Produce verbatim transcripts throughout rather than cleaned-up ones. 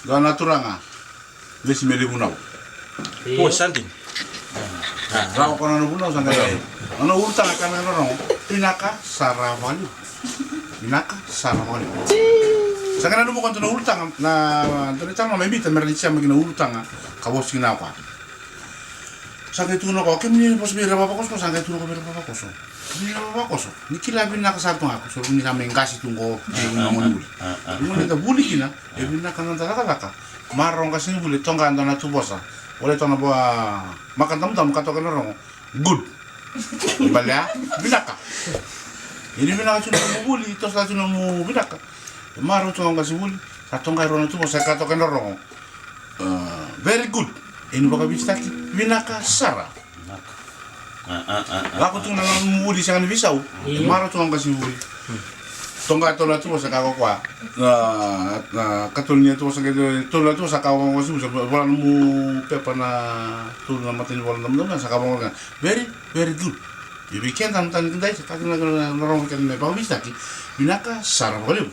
Dua na turaga. Lesi me levu nau. Io. Oi, sa dina. Rawa ko na nona vunau sa qai. Nona ulutaga ka na rogo. Vinaka sara vakalevu. Vinaka sara vakalevu. Sa qai nanuma ko dua na ulutaga na dua na tama mai Bita me ra ni sema kina ulutaga ka vosa kina o koya. Sa qai tukuna o koya, kemuni na vosa vei ira vavakoso, sa qai tukuna o koya vei ira vavakoso. Kemuni na vavakoso. Ni kila vinaka sara tu ga ko so ni sa mai qasi tu qo. Kei na moni vuli. Ni moni da vuli kina. E vinaka na noda cakacaka. Marau qasenivuli e toqa e dua na tuvosa. Volai toka na vua maka damudamu ka toka na rogo. Good. Balea vinaka. Ia ni vinaka tu na nomu vuli, toso tu na nomu vinaka. E marau toka qasenivuli. Sa toqa e rua na tuvosa ka toka na rogo. Very good. Eni vakavisitaki vinaka sara. Lako tu na nomu vuli sega ni veisau. E marau tu ga qasenivuli. Toqa e tolu na tuvosa ka ko koya. Na katolu ni tuvosa ka tolu na tuvosa ka ko koya qasenivuli. Sa vola nomu pepa na tolu na matanivola na damudamu sa ka vaqo ga. Very, very good. Ia vei keda na matanivola na rogo keda me vakavisitaki. Vinaka sara vakalevu.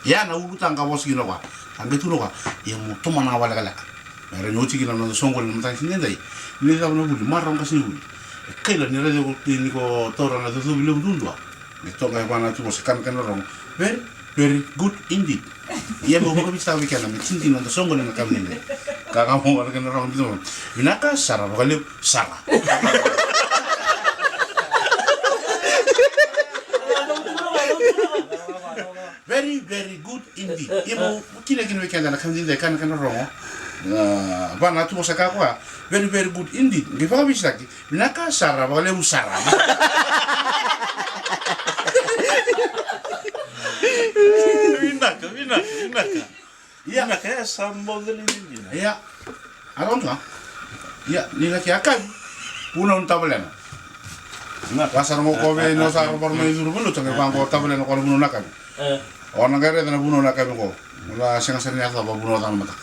Ia na ulutaga ka vosa kina o koya. Sa qai tukuna o koya. Ia mo tomana ga vakalekaleka. Me rawa ni oti kina na noda soqoni na mataka ni siga edaidai. Ni cava na vuli, marau qasenivuli. E kaila ni raica ko ni ko taura na cocovi levu duadua. Me toqa e va na tuvosa ka na kena rogo. Very, very good indeed. Ia me vakavisitaka vei keda me tini na noda soqoni na kena edaidai. Ka ga mo vaka na kena rogo bica mo. Vinaka sara vakalevu sara. Very, very good indeed. Ia mo kina kina vei keda na kena didai ka na kena rogo. Va na tuvosa ka koya. Very, very good indeed. Qai vakavisitaki. Vinaka sara vakalevu sara. Vinaka, vinaka, vinaka. Ia. Vinaka, e sa moce ni dina. Ia. A rau ga. Ia, ni laki a kavi. Vunau ni tavalena. Ka sa rogo ko vei no sa rogo mai curu vunau tsaga vaqo tavalena ko na vunau na kavi. O na qai raica na vunau na kavi qo. Na sega sara ni a cava vunau cava na mataka.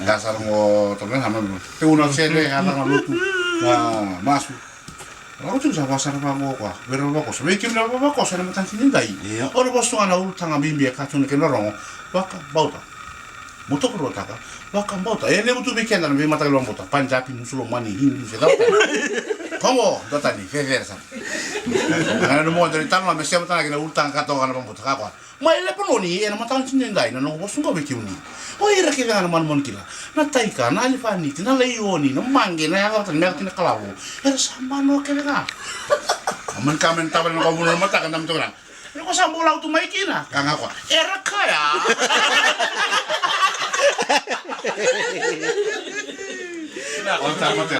Ka sa rogo tavalena sa mami. Te vunau sele a cava na lotu. Na masu. Rau tiko sa vakasara vaqo koya vei ira vavakoso. Vei kemuni na vavakoso ena mataka ni siga edaidai. Io. O na vosa tu ga na ulutaga bibi e ka tu na kena rogo. Vakabauta. Mo tokaruataka. Vakabauta. E levu tu vei keda na veimataqali vakabauta. Punjabi, Musulomani, Hindu, se cava. Koya qo, dua tani, cecere sara. Ga na nomu dua ni talanoa me sema tale ga kina ulutaga ka toka na vakabauta ka koya. Mai Lepanoni ena mataka ni siga edaidai na noqu vosa qo vei kemuni. O ira kece ga na manumanu kila, na taika, na elefaniti, na laioni, na maqe, na yacamata, na mera kina kalavo. Era sa manu kece ga. A mani ka mani tavale na ka vuna na mataka na mitoka. Era ko sa bau lau tu mai kina. Ka ga koya. Era kaya.